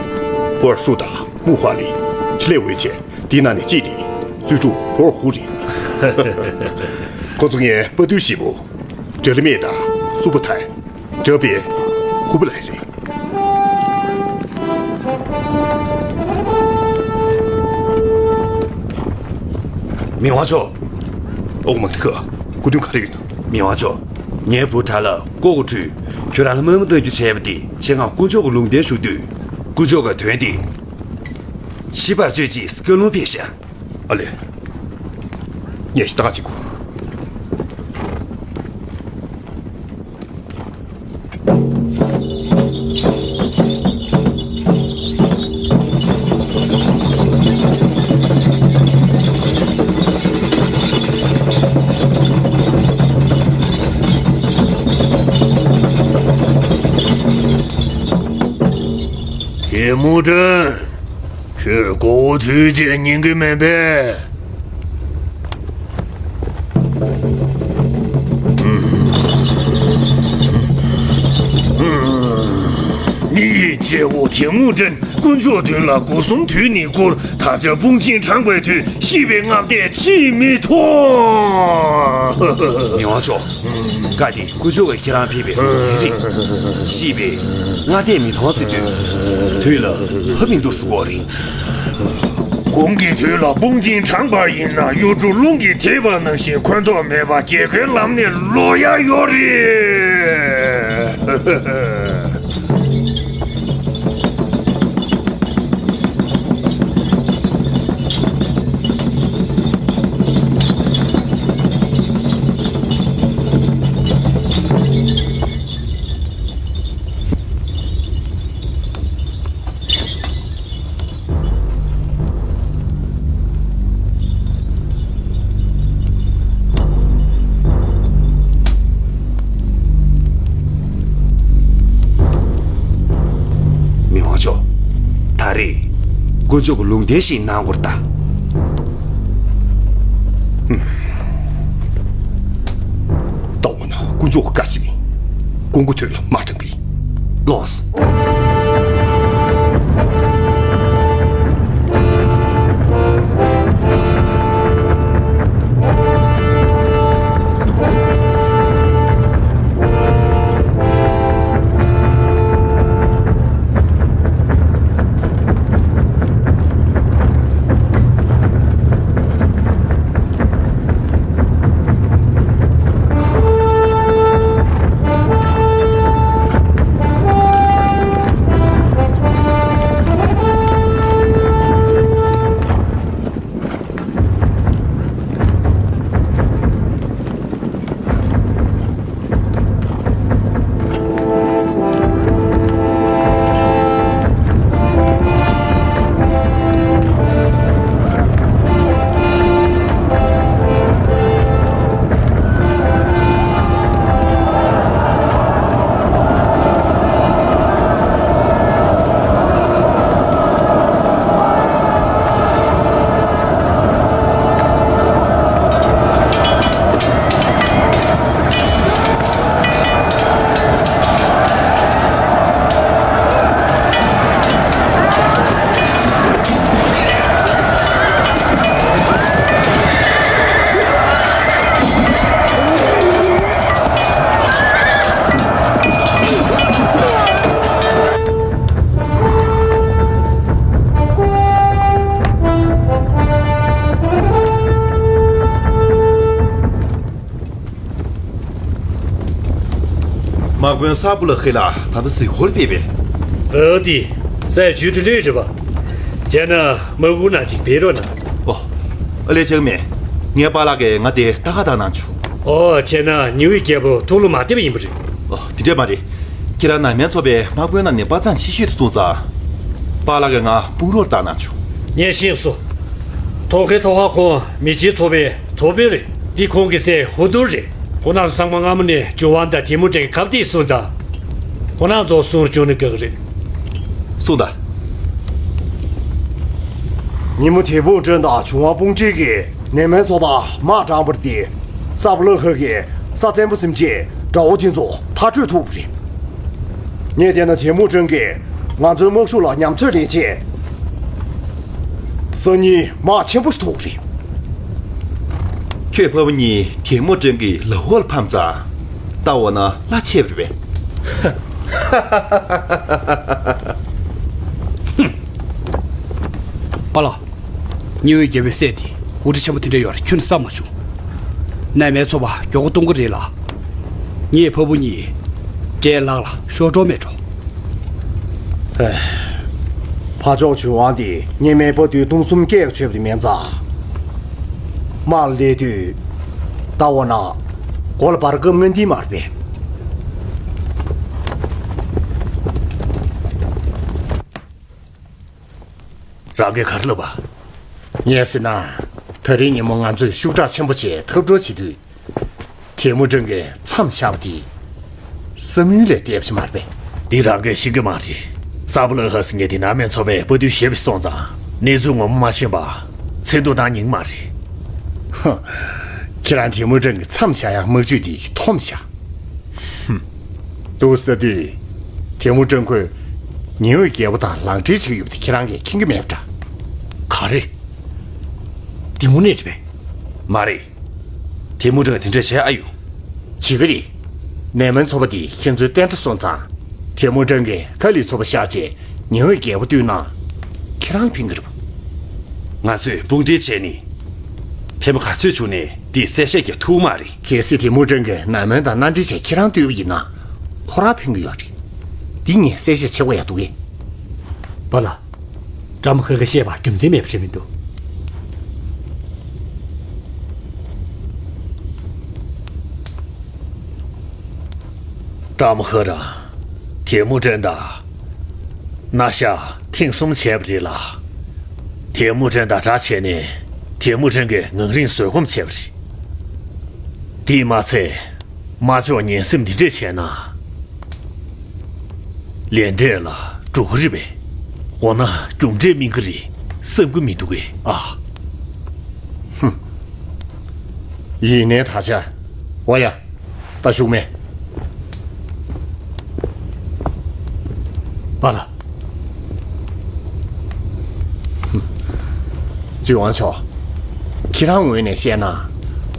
པོར་ཧྲུའུ་དང་མུ་ཧྭ་ལི། ཆི་ལེ་ཝེ་ཆེ། དེའི་ནང་ནས་གཅིག་དེ་གསོས་ཕྲུག་པོར་ཧུ་རེད། ཁོ་ཚོ་ངའི་དཔའ་རྟུལ་ཞེ་པོ། ཌི་ལི་མེ་དང་སུ་པ་ཐའི། ཌི་པེ། ཧུ་པ་ལའི་རེད། མི་དབང་མཆོག་ཨོ་མ་ཁི་ཁ། སྐུ་མདུན་ག་རེ་ཡོད་ན། མི་དབང་མཆོག་ངའི་བུ་དགྲ་ལྷ་ཀོ་ཀོ་ཁྲུས་ཁྱོད་རང་ལ་དམག་མི་གཏང་རྒྱུ་བྱས་པ་དེ་ཆེད་མངགས་དཀོན་མཆོག་གི་ལུང་བསྟན་ཞུ་དུས། དཀོན་མཆོག་གི་དོན་དེ་ཤེས་པར་བྱོས་ཅེས་བཀའ་ལུང་ཕེབས་ཤག་ཨ་ལེ། ངས་ཞིག་ཏང་ཅིག་གོ། ཐེ་མུ་ཀྲན། ཁྱོད་ཀོ་ཀོ་ཁྲུས་བྱེད་ཉན་གི་མིན་པས། མི་ཡི་རྗེ་བོ་ཐེ་མུ་ཀྲན་དཀོན་མཆོག་མདུན་ལ་སྒོ་གསུམ་དུས་ནས་བསྐོར། ད་ཆ་དཔུང་ཆེན་དྲངས་པའི་དུས་ཤིས་པའི་སྔ་ལྟས་ཅིས་མི་མཐོང་། མི་དབང་མཆོག་བཀའ་དེ་དཀོན་མཆོག་གིས་ཁྱེད་རང་ཕེབས་པའི་ལོ་རྒྱུས་རེད། ཤིས་པའི་སྔ་ལྟས་མི་མཐོང་ཟེར་དུས། དུས་ལ་ཕབ་མི་འདུག་ཟེར་བ་རེད། གོང་གི་དུས་ལ་དཔུང་ཆེན་དྲངས་པ་ཡིན་ན་གཡུ་འབྲུག་རླུང་གིས་དེད་པ་ནང་བཞིན་འཁོན་ཐོག་མེད་པ་རྒྱལ་ཁའི་ལམ་ནས་ལོག་ཡ་ཡོད་རེད། དཀོན་མཆོག་གི་ལུང་བསྟན་ཞིག་གནང་དགོས་རེད་ད། ད་འོ་ན་དཀོན་མཆོག་གི་བཀའ་བཞིན་ཀོང་པོ་ཐོན་ལ་དམག་དྲངས་པས། ལགས་སོ། དམག་དཔོན་ས་པུ་ལ་ཧེ་ལགས་ད་ལྟ་གཟིགས་སྐོར་ཕེབས་པས། འོ་དེ། སའི་ཇུས་ཀྲི་ལུས་རེད་པ། བྱས་ན་མ་སྒུག་ན་ཅིག་ཕེབས་རོགས་གནང་། ཨོ། ཨ་ལས་ཆགས་མེད། ངའི་པཱ་ལགས་ཀྱིས་ང་འདིར་ལྟ་ག་བཏང་གནང་བྱུང་། ཨོ། བྱས་ན་ཉི་འོད་རྒྱལ་པོ་ཐུགས་བློ་མ་བདེ་བ་ཡིན་པ་རེད། ཨོ། དེ་འདྲས་མ་རེད། ཁྱེད་རང་ནང་མའི་ཚོ་པའི་དམག་དཔོན་རྣམས་ནས་དཔའ་མཛངས་ཆེ་ཤོས་དེ་སོང་ཙང་། པཱ་ལགས་ཀྱིས་ང་དཔུང་རོགས་བཏང་གནང་བྱུང་། ངས་ཤེས་སོང་། ཐོག་ཁའི་ཐོག་ཁ་ཁོང་མི་སྤྱིའི་ཚོ་པའི་ཚོ་དཔོན་རེད། འདི་ཁོང་གི་སྲས་ཧུ་ཏུར་རེད། ཁོང་རྣམ་ཚོ་ཚང་མ་སྔ་མོ་ནས་ཇོ་ཝང་དང་ཐེ་མུ་ཅིན་གྱི་ཁ་གཏད་སོང་ཙང་། ཁོང་རྣམ་ཚོ་སྲུང་བར་བཅུག་ན་དགའ་གི་རེད། སོང་ད། ཉིན་མོ་ཐེ་མུ་ཅིན་དང་ཇོ་ཝང་དཔུང་སྒྲིག་གིས་ནེ་མན་ཚོ་པ་དམག་དྲངས་པ་རེད་དེ། ས་པུ་ལ་ཧ་གིས་ས་བཙན་པོ་ཟིན་རྗེས་དགྲ་བོ་དེ་ཚོ་མཐར་སྐྲོད་ཐུབ་པ་རེད། ངས་བལྟས་ན་ཐེ་མུ་ཅིན་གྱིས་ང་ཚོའི་དམག་ཤུགས་ལ་ཉམས་ཚོད་ལེན་ཆེད། སང་ཉིན་དམག་ཆེན་པོ་ཞིག་ཐུག་རེད། ཁྱོད་ཕ་བུ་གཉིས་ཐེ་མུ་ཅིན་གྱི་ལ་འོག་ལ་ཕམ་ཙང་། ད་འོ་ན་གླ་ཆད་པ་རེད་པས། པཱ་ལགས། ཉི་འོད་རྒྱལ་པོའི་སྲས་དེ་དབུ་ཁྲིད་ཆེན་པོ་དེ་འདྲ་ཡོད་རེད། ཁྱོན་ནས་བསམ་མ་བྱུང་། ནང་མའི་ཚོ་པ་མགྱོགས་པོ་གཏོང་གི་རེད་ལགས། ངའི་ཕ་བུ་གཉིས་བྲེལ་ལགས་ལ་ཤོར་འགྲོ་མེད་འགྲོ། ཨེ། ཕ་ཕྱོགས་ཇོ་ཝང་དེ་སྔོན་མའི་དཔའ་རྟུལ་སྟོང་གསུམ་སྐད་ཆོད་པ་དེ་མིན་ཙང་། དམག་ལས་དུས་ད་འོ་ན་མགོ་ལ་འབར་སྐབས་ངན་འདི་མ་རེད་པས། རང་གིས་ག་རེ་ལབ་པ། ངས་ཟེར་ན། ད་རིང་ཉིན་མོ་ང་ཚོས་ཤུགས་དྲག་ཆེན་པོ་བྱས་འཐབ་གྲོགས་བྱེད་དུས། ཐེ་མུ་ཅིན་གྱིས་མཚམས་བཞག་པ་དེ། བསམ་ཡུལ་ལས་འདས་པ་ཞིག་མ་རེད་པས། འདི་རང་གིས་ཤེས་ཀྱི་མ་རེད། ས་པུ་ལ་ཧ་ཟེར་མཁན་དེ་ནང་མའི་ཚོ་པའི་དཔའ་རྟུལ་ཞེ་པོ་སོང་ཙང་། གནས་ཚུལ་ངོ་མ་མ་ཤེས་པ། ཚེ་སྟོད་དང་ཉིན་མ་རེད། ཧ། ཁྱེད་རང་ཐེ་མུ་ཅིན་གྱིས་མཚམས་བཞག་ཡག་དམག་ཇུས་དེ་མཐོང་མི་ཤག། ཧུམ། འདུག་ཟེར་དུས། ཐེ་མུ་ཅིན་ཁོས་ཉི་འོད་རྒྱལ་པོ་དང་ལག་འབྲེལ་བྱེད་ཀྱི་ཡོད་པ་དེ་ཁྱེད་རང་གིས་མཁྱེན་གྱི་མེད་པ་འདྲ། ག་རེ། དེ་དངོས་གནས་རེད་པས། མ་རེད། ཐེ་མུ་ཅིན་དེ་འདྲ་བྱེད་ཨ་ཡོད། བྱེད་ཀྱི་རེད། ནེ་མན་ཚོ་པ་དེ་ཁྱེད་ཚོའི་བསྟན་དགྲ་སོང་ཙང་། ཐེ་མུ་ཅིན་གྱིས་ཁ་ལི་ཚོ་པ་བཞག་རྗེས་ཉི་འོད་རྒྱལ་པོ་བཏུལ་ན། ཁྱེད་རང་ཕན་གྱི་རེད་པ། ང་ཚོས་དཔུང་སྒྲིག་བྱས་ནས། ཕན་པ་ག་ཚོད་བྱུང་ནས་དེ་གསལ་བཤད་རྒྱག་ཐུབ་མ་རེད། གལ་སྲིད་ཐེ་མུ་ཅིན་གྱིས་ནང་མན་དང་མནའ་འབྲེལ་བྱས་ཁྱེད་རང་བཏུལ་བ་ཡིན་ན། ཁོ་རང་ཕན་གྱི་ཡོད་རེད། འདི་ངས་གསལ་བཤད་བྱེད་དགོས་ཡག་འདུག་གས། པཱ་ལགས། ཀྲ་མ་ཧ་གིས་བཤད་པ་རྒྱུ་མཚན་མེད་པ་རེད་མི་འདུག། ཀྲ་མ་ཧ་རང་། ཐེ་མུ་ཅིན་དང་། མནའ་བཞག་ཐེངས་གསུམ་བྱས་པ་རེད་ལ། ཐེ་མུ་ཅིན་དང་འདྲ་བྱས་ནས། ཐེ་མུ་ཅིན་གྱིས་ངང་རིང་བཟོད་སྒོམ་བྱས་པ་རེད། དེས་མ་ཚད། མ་ཆོག་ཉན་སེམས་འདི་འདྲས་བྱས་ན། ལས་འབྲས་ལ་འགྲོ་གི་རེད་པས། འོ་ན་རྒྱུ་འབྲས་སྨིན་གི་རེད། བསམ་གྱི་མི་འདུག་གས། ཨ། ཧུམ། ཡིན་ནའི་ད་ཆ། ཝ་ཡ། ད་བཞུགས་མེད། པཱ་ལགས། ཧུམ། ཇུན་ཝང་མཆོག། ཁྱེད་རང་ངོས་ནས་བཤད་ན།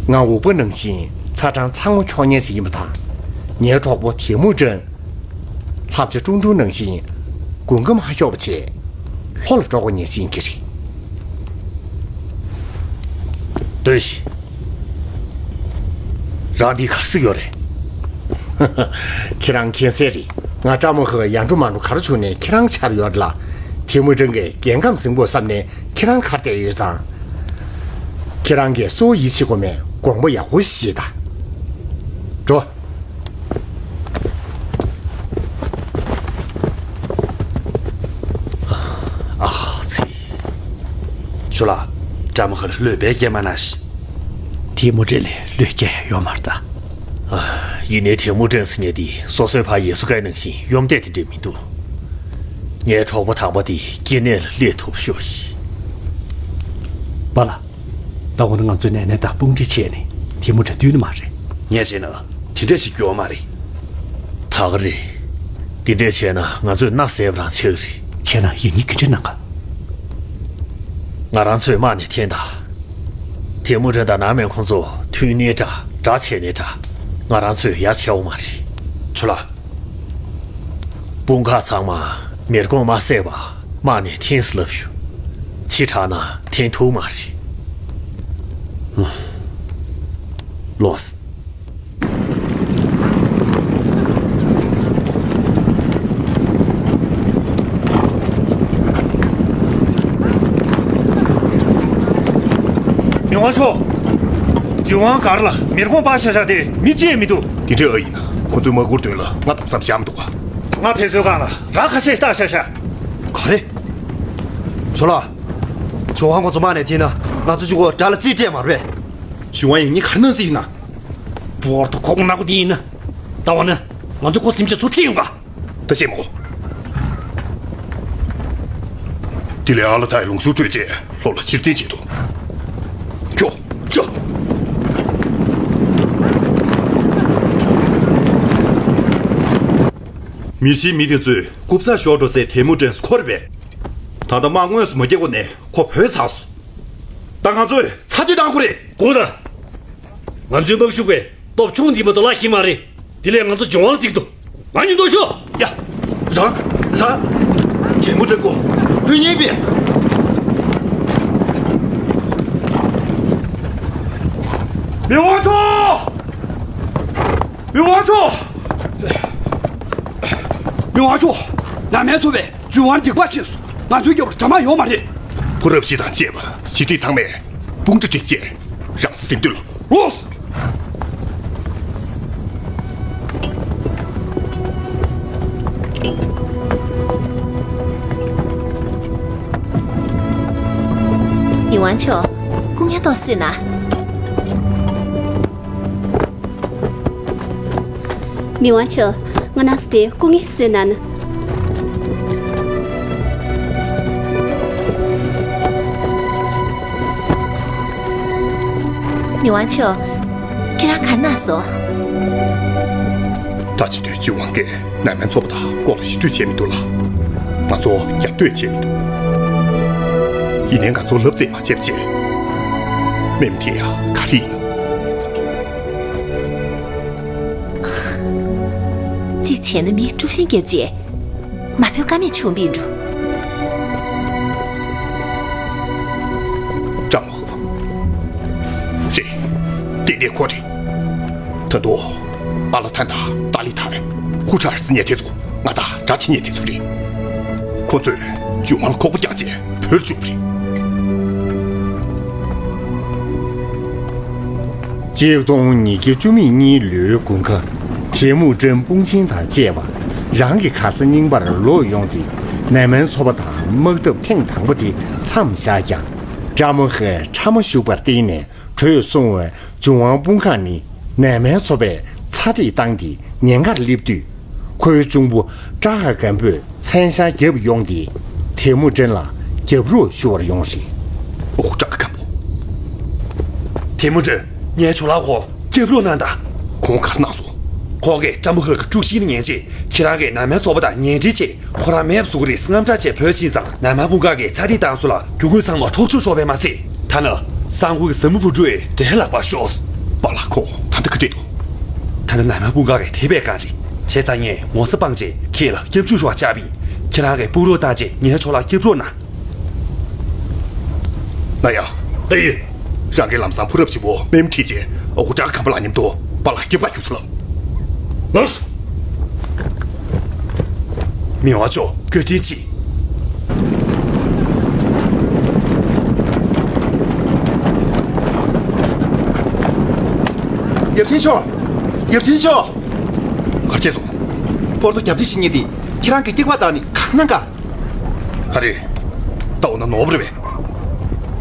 ང་འུག་པ་ནང་བཞིན་ཚ་གྲང་ཚ་ངོ་འཁྱོག་མཁན་ཞིག་ཡིན་པ་དང་། ངའི་གྲོགས་པོ་ཐེ་མུ་ཀྲེན། ལྷབ་ཆ་ཀྲུང་ཀྲུང་ནང་བཞིན་དགུན་ཁ་མ་ཤོར་བ་བྱས། ལྷོ་ལ་འགྲོ་དགོས་ངེས་ཤེས་ཀྱི་རེད། ལྟོས་ཤིག། རང་འདི་ག་རེ་ཟེར་ཡོད་རེད། ཁྱེད་རང་མཁྱེན་གསལ་རེད། ང་ཀྲ་མོ་ཧི་ཡར་འགྲོ་མར་འགྲོ་ག་རེ་བྱུང་ནའི་ཁྱེད་རང་ཆགས་ཡོད་ལ། ཐེ་མུ་ཀྲེན་གྱིས་རྒྱལ་ཁམས་ཟིན་དགོས་བསམ་ནས་ཁྱེད་རང་ཁར་བསྡད་ཡོད་ཙང་། ཁྱེད་རང་གིས་གཙོ་བོ་ཡིད་ཆེས་དགོས་མེད་དགོངས་པ་ཡག་པོ་བཞེས་དང་། འགྲོ། ཨ་ཙི། ཇོ་ལགས། ཀྲ་མོ་ཧི་ལ་བློས་དཔེ་སྐྱེལ་མ་གནང་ཞིག། ཐེ་མུ་ཀྲེན་ལ་བློས་སྐྱེལ་ཡ་ཡོད་མ་རེད་ད། ཨ། ཡིན་ནའི་ཐེ་མུ་ཀྲེན་ཟེར་མཁན་དེ་སོ་སོའི་ཕ་ཡེ་སུ་ཀའི་ནང་བཞིན་གཡོ་ལྡན་དེ་འདྲ་མི་འདུག། ངའི་གྲོགས་པོ་དམ་པ་དེ་སྐྱེ་གནས་ལ་སླེབས་ཐུབ་ཤོག་ཤིག། པཱ་ལགས། ད་འོ་ན་ང་ཚོས་ནན་ནན་དང་དཔུང་སྒྲིག་བྱས་ནས་ཐེ་མུ་ཀྲེན་བཏུལ་ནི་མ་རེད། ངས་བྱས་ན་དེ་འདྲ་ཞིག་འགྱུར་བ་མ་རེད། ད་ག་རེད། དེ་འདྲ་བྱས་ན་ང་ཚོས་མནའ་ཟད་པ་རང་ཆགས་ཀྱི་རེད། བྱས་ན་ཡིན་ཉེས་ག་འདྲ་གནང་ག། ང་རང་ཚོས་དམག་ནས་འཐེན་དང་། ཐེ་མུ་ཀྲེན་དང་ནང་མི་ཁོང་ཚོ་མཐུན་ནའི་འདྲ་དགྲ་བྱས་ནའི་འདྲ། ང་རང་ཚོས་ཡ་བྱེད་འོ་མ་རེད། ཇོ་ལགས། དཔུང་ཁག་ཚང་མ་མེར་གོང་མ་བསད་པ་དམག་ནས་འཐེན་ཟེར་ལབ་ཞུ། ཕྱི་དྲགས་ན་འཐེན་ཐུབ་མ་རེད། ལོས། མི་དབང་མཆོག། ཇུན་ཝང་སྒར་ལ་མེར་གོང་སྤར་བཞག་བཞག་སྟེ་མི་གཅིག་ཡང་མི་འདུག། དེ་འདྲ་ཨ་ཡིན་ན་ཁོ་ཚོའི་དམག་འཁུར་དོན་ལ་ང་དོགས་མཚམས་བཞག་མི་འདུག་ག། ང་དེ་ཚོའི་སྒང་ལ་ར་ཁ་ཤས་བཏགས་བཞག་བཞག། ག་རེ། ཇོ་ལགས། ཇུན་ཝང་ཁོ་ཚོ་དམག་ནས་འཐེན་ན་ང་ཚོ་གཅིག་པོ་དགྲ་ལ་རྩིས་སྤྲད་མ་རེད་པས། ཇུན་ཝང་ཡིན་ཉེས་ག་རེ་གནང་རྩིས་ཡིན་ན། བོར་དུ་ཁོག་ནག་པོ་དེ་ཡིན་ན། ད་འོ་ན། ང་ཚོ་ཁོ་སེམས་ཅན་ཚུར་ཁྲིད་ཡོང་ག། ད་བཤད་མོ། དེ་ལས་ཨ་ལ་ཐའི་ལུང་ཟུར་སྤྲོད་རྗེས་ལྷོ་ལ་ཕྱིར་འཐེན་བྱེད་དོ། ཁྱོ། ཁྱོ། མི་ཤི་མི་དེ་ཚོས་རྐུབ་ཚ་ཤོར་འགྲོ་སའི་ཐལ་མོ་དྲན་སྐོར་བས། ད་ལྟ་དམག་དངོས་སུ་མ་སྐྱེལ་གོང་ནས་ཁོ་བུད་ཚར་སོང་། ད་ང་ཚོས་ཚ་འདི་བཏང་དགོས་རེད། གོ་ད། ང་ཚོའི་དམག་ཤུགས་པས་སྟོབས་ཆུང་འདི་མ་གཏོགས་ལ་ཤི་མ་རེད། དེ་ལས་ང་ཚོ་ལྗོན་དབང་ལ་འཛེགས་འདུག། ང་གཉིས་འདུག་ཤོག། ཡ། རང་། རང་། དེ་མོ་འདྲ་གོ། ལྷོད་ཉན་པས། མི་དབང་མཆོག། མི་དབང་མཆོག། མི་དབང་མཆོག། ནང་མི་ཚོ་བས། ཇུན་ཝང་སྡིག་པ་ཆེ་སོང་། ང་ཚོའི་རྒྱབ་ལ་དགྲ་དམག་ཡོད་མ་རེད། ཕོ་རབ་ཞིག་དང་བཅས་པ་ཞི་ཁྲིད་ཚང་མས་དཔུང་སྒྲིག་བྱས་རང་སྲོག་འཛིན་དུས་ལ། ལོས། མི་དབང་མཆོག། སྐུ་ངལ་ཏོག་གསོས་ན། མི་དབང་མཆོག། ང་ན་སུ་དེ་སྐུ་ངལ་གསོས་ན་ན། མི་དབང་མཆོག། ཁྱེད་རང་གར་ན་སོང་། ད་ཅི་དུས་ཅི་དབང་གིས་ནན་མན་ཚོ་པ་དང་སྐོར་ལ་ཞི་གྲོས་བྱས་མི་འདུག་ལ། ང་ཚོ་རྒྱབ་གཏོད་བྱས་མི་འདུག། ཡིན་ནའི་ང་ཚོ་ལབ་རྩེས་མ་བྱས་པ་བྱས། མེམ་དེ་ཡང་ག་རེ་ཡིན་ནམ། གཅིག་བྱས་ན་མི་དཀྲུག་ཤིང་བརྒྱབ་རྗེས། མ་ཕོད་ཀ་མེད་བྱུང་བའི་འགྲོ། ཀྲང་མོ་ཧོ། རེད། དེ་ནས་ཁོ་རེད། ད་དུང་། ཨ་ལ་ཐན་དང་ཏཱ་ལི་ཐན། ཧུ་ཁྲར་ཟེར་མཁན་དེ་ཚོ་ང་དང་དགྲ་བྱེད་མཁན་དེ་ཚོ་རེད། ཁོ་ཚོས་ཇུན་ཝང་ལ་ཁོག་པ་བརྒྱངས་རྗེས་བུད་བཅུག་པ་རེད། གཅིག་སྟོང་ཉིས་བརྒྱ་བཅུ་མེད་གཉིས་ལོའི་དགུན་ཁ། ཐེ་མུ་ཀྲན་དཔུང་ཆེན་དང་བཅས་པ་རང་གི་གར་ས་རྙིང་པར་ལོག་ཡོང་སྟེ། ནན་མན་ཚོ་པ་དང་དམག་འཐབ་ཐེངས་དང་པོ་དེ་མཚམས་བཞག་ཀྱང་། ཀྲ་མོ་ཧེ་ཁྲ་མ་ཞུགས་པར་བརྟེན་ནས་བྲོས་སོང་བས། ཇུན་ཝང་དཔུང་ཁག་ནི་ནན་མན་ཚོ་པས་ཚ་འདེད་བཏང་སྟེ་ཉེན་ཁར་སླེབས་དུས། ཁོའི་གཅུང་པོ་ཀྲ་ཧ་སྒམ་པོས་མཚན་ཤག་བརྒྱབ་ཡོང་སྟེ། ཐེ་མུ་ཀྲན་ལ་ རྒྱབ་རོགས་ཞུ་བར་ཡོང་རེད། ཨོ་ཀྲ་ཁམ་པོ། ཐེ་མུ་ཏྲིན། ངའི་ཇོ་ལགས་ཁོ་རྒྱབ་རོགས་གནང་དང་། ཁོང་གར་གནང་སོང་། ཁོང་གིས་ཀྲ་མོ་ཧི་གི་དཀྲུག་ཤིང་ལ་ཉན་རྗེས་ཁྱེད་རང་གིས་ནང་མའི་ཚོགས་པ་དང་ཉེ་འབྲེལ་བྱས་ཁོ་རང་མེད་པ་བཟོ་གི་རེད་དངངས་སྐྲག་བྱས་བོད་ཕྱིན་ཙང་ནང་མ་སྤུངས་དཀར་གྱིས་ཚ་འདིག་བཏང་སོང་ལ་རྒྱུ་དངོས་ཚང་མ་འཕྲོག་བཅོམ་ཤོར་བས་མ་ཚད་ད་ནི་སང་ཧུའི་གཟིམ་མོ་བུ་ཕྲུག་ཡི་འདྲེ་ལག་པར་ཤོར། པཱ་ལགས་ཁོ་ད་ལྟ་ག་འདྲས་འདུག་ད་ནི་ནང་མ་སྤུངས་དཀར་གྱིས་དེ་བས་གང་རེད། བྱས་ཙང་ངས་ངོ་ཚ་སྤངས་རྗེས་ཁྱེད་ལ་སྐྱབས་འཇུག་ཞུ་བར་བཅར་བ་ཡིན། ཁྱེད་རང་གིས་དཔུང་རོགས་བཏང་རྗེས་ངའི་ཇོ་ལགས་སྐྱབས་རོགས་གནང་། ན་ཡ། ལགས་ཡོད། རང་གིས་ལམ་སང་ཕོ་རབ་ཆེན་པོ་མེམ་ཁྲིད་རྗེས་ཨ་ཁུ་བྲག་ཁམ་པ་ལགས་མཉམ་དུ་པཱ་ལགས་སྐྱབས་ཁ་བཞུགས་སོང་ལགས། ལགས་སོ། མི་དབང་མཆོག་བཀའ་དྲིན་ཆེ། ཡབ་ཆེན་མཆོག་ཡབ་ཆེན་མཆོག་ག་རེ་བྱས་སོང་། པོར་ཏོ་རྒྱབ་གཏད་བྱེད་མཁན་དེ་ཁྱེད་རང་གིས་སྐྱེལ་བ་བཏང་ནས་ག་རེ་གནང་ག་རེད། ད་འོ་ན་ནོར་བ་རེད་པས།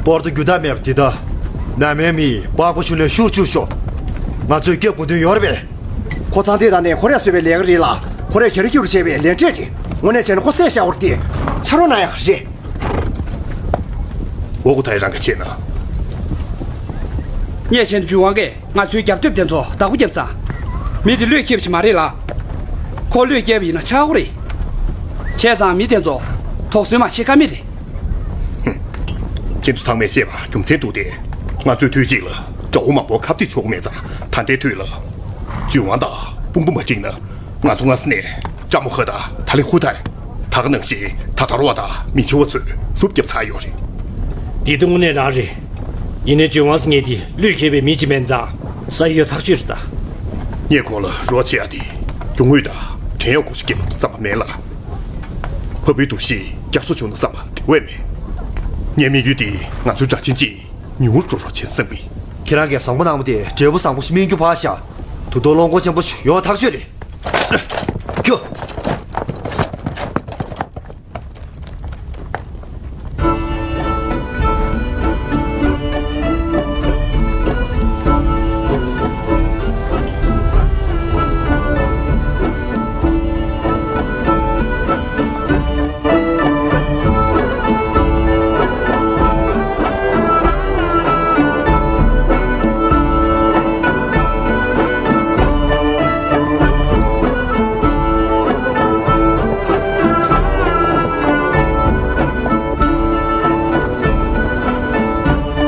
པོར་ཏོ་རྒྱུ་དག་མེད་པ་དེ་ད། ནང་མའི་མིས་པགས་པ་ཤུ་ནས་ཤུར་བཅུག་ཤོག་ང་ཚོས་སྐྱོབ་དགོས་དོན་ཡོད་རེད་པས། ཁོ་ཚང་དེ་དང་ནས་ཁོ་རས་བཟོས་པའི་ལས་ཀ་རེད་ལ། ཁོ་རས་གྱ་རི་གྱུར་བྱས་པའི་ལས་འབྲས་རེད། དངོས་གནས་བྱས་ན་ཁོ་བསད་བཞག་དགོས་རེད་དེ། ཕྱག་རོགས་གནང་ཡག་རེད། འོ་ཁོ་ད་ཡི་རང་ག་བྱས་ན། ངས་བྱས་ན་ཇུས་ཝང་གིས་ང་ཚོའི་རྒྱབ་རྟེན་དེ་ཚོ་བདག་པོ་བརྒྱབ་ཙང་། མི་དེ་བློས་འཁེལ་བ་ཞིག་མ་རེད་ལ། ཁོ་བློས་འཁེལ་བ་ཡིན་ན་ཆག་སྒོ་རེད། བྱས་ཙང་མི་དེ་ཚོ་དོགས་ཟོན་མ་བྱེད་ཀ་མེད་རེད། ཁྱེད་ཚོ་ཚང་མས་བཤད་པ་རྒྱུ་མཚན་འདུག་སྟེ། ང་ཚོས་དུས་གཅིག་ལ་དགྲ་བོ་མང་པོ་ཁ་གཏད་གཅོག་མེད་ཙང་ད་ལྟའི་དུས་ལ། ཇུས་ཝང་དང་དཔུང་པ་མ་འགྲིག་ན། ང་ཚོ་སྔ་ས་ནས་ཀྲ་མོ་ཧ་དང་ཐ་ལི་ཧུ་ཐའི། ད་ག་ནང་བཞིན་ད་ཐར་བ་དང་མི་ཆེ་བ་ཚོས་རུབ་བརྒྱབ་ཚར་ཡོད་རེད། འདི་ལྟ་དངོས་གནས་རང་རེད། ཡིན་ནའི་ཇོན་ཝང་ཟེར་མཁན་དེ་བློས་འཁེལ་བའི་མི་ཅིག་མིན་ཙང་ས་ཡོད་ཐག་ཆོད་རེད་ད། ངས་ཁོང་ལ་རོགས་བྱེད་ཡ་དེ་རྒྱུ་དངོས་དང་བྲན་གཡོག་གོ་ཤུགས་རྒྱབ་བསམ་པ་མེད་ལ། ཕ་བུའི་འདུ་ཤེས་བསྐྱར་གསོ་བྱུང་ན་བསམ་པ་དེ་བས་མེད། ངའི་དམིགས་ཡུལ་དེ་ང་ཚོའི་དགྲ་ཆེན་གཅིག་ཉུང་རུ་འགྲོ་རོགས་བྱེད་བསམ་གི། ཁྱེད་རང་གིས་བཟང་པོ་གནང་བ་དེ་འབྲས་བུ་བཟང་པོ་ཞིག་སྨིན་རྒྱུ་ཕར་བཞག་ད་དུང་བློ་འགོག་ཆེན་པོ་ཞིག་ཡོང་ཐག་ཆོད་རེད། ཁྱོད།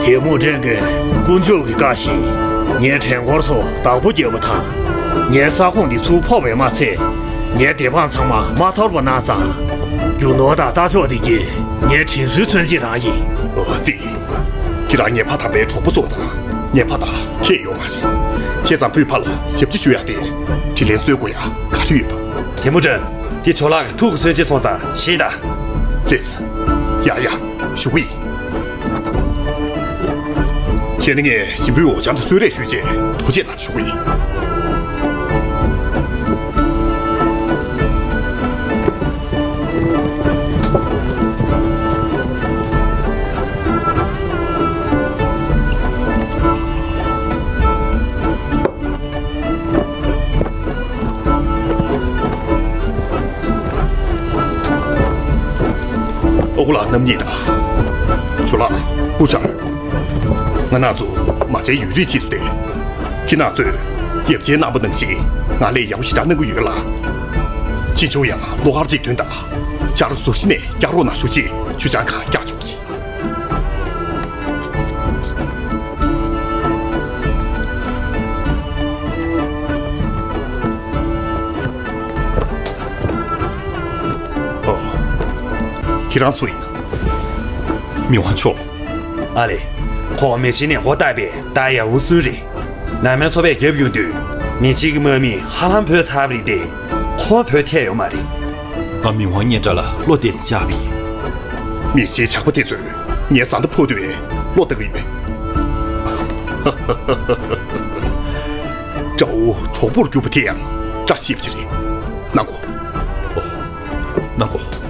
ཐེ་མུ་ཀྲིན་གྱིས་དཀོན་མཆོག་གི་བཀའ་བཞིན་ངའི་བྲན་འཁོར་ཚོ་བདག་པོ་བརྒྱབ་པ་དང་། ངའི་ས་ཁོངས་འདི་ཚུར་ཕབ་པས་མ་ཚད། ངའི་སྡེ་འབངས་ཚང་མ་མ་ཐར་བ་གནང་ཙང་། རྒྱུ་ནོར་དང་རྟ་མཆོག་འདི་གྱིས་ངའི་དྲིན་གཟོའི་མཚོན་བྱེད་རང་ཡིན། འོ་ཙི། ཁྱེད་རང་ངའི་ཕ་དམ་པའི་གྲོགས་པོ་སོང་ཙང་ངའི་ཕ་དང་ཁྱད་ཡོད་མ་རེད། བྱས་ཙང་བུའི་ཕ་ལ་ཞབས་ཕྱི་ཞུ་ཡ་དེ་དྲིན་ལན་གསོས་དགོས་ཡ་ག་རེ་ཡོད་པ། ཐེ་མུ་ཀྲིན། དེ་ཇོ་ལགས་ཀྱི་ཐུགས་ཀྱི་གསོལ་ཆས་སོང་ཙང་བཞེས་དང་། ལེགས། ཡ་ཡ། ཞུ་གི་ཡིན། བྱས་ན་ངས་ཞིམ་པོའི་འོ་ལྕང་དུ་གསོལ་རས་ཞུས་རྗེས་ཐུགས་རྗེ་གནང་ཞུ་གི་ཡིན། ཨོ་ཁུ་ལགས་རྣམ་གཉིས་དང་། ཇོ་ལགས་ཧུ་ཅར། ང་རང་ཚོ་མ་བྱན་ཡུན་རིང་ཕྱིན་སོང་སྟེ། ཁྱེད་རང་ཚོས་ཡབ་ཆེན་གནང་པ་ནང་བཞིན་ང་ལ་ཡག་པོ་ཞེ་དྲག་གནང་གི་ཡོད་ལ། ཕྱིས་འབྱུང་ཡང་བློ་དཀར་གཅིག་མདུན་དང་། ཆ་རོགས་ཟུར་བཞི་ནས་བསྐྱར་རོགས་གནང་ཞུ་ཆེད་ཆུ་ཆང་གང་བསྐྱར་ཆོག་ཅིག་ཨོ། ཁྱེད་རང་སུ་ཡིན། མི་དབང་མཆོག་ཨ་ལེ། ཁོང་མི་ཆེན་ནས་འགོ་བཏགས་པའི་ཏཱ་ཡ་འུ་སུན་རེད། ནང་མའི་ཚོ་པས་རྒྱབ་ཡོང་དུས་མི་ཆེན་གྱི་དམག་མིས་ཧ་ལམ་བོད་ཚར་བ་རེད་དེ། ཁོང་བོད་ཐད་ཡོད་མ་རེད། ང་མི་དབང་སྙན་གྲགས་ལ་བློ་གཏད་ནས་བཅར་བ་ཡིན། མི་ཆེན་ཇག་པ་དེ་ཚོས་ངའི་བཟའ་ཟླ་ཕོག་དུས་བློ་གཏད་ཀྱི་ཡོད་པས། དགྲ་བོ་གྲོགས་པོར་གྱུར་པ་དེ་ཡང་བཀྲ་ཤིས་པ་ཅིག་རེད། གནང་གོ། ཨོ། གནང་གོ།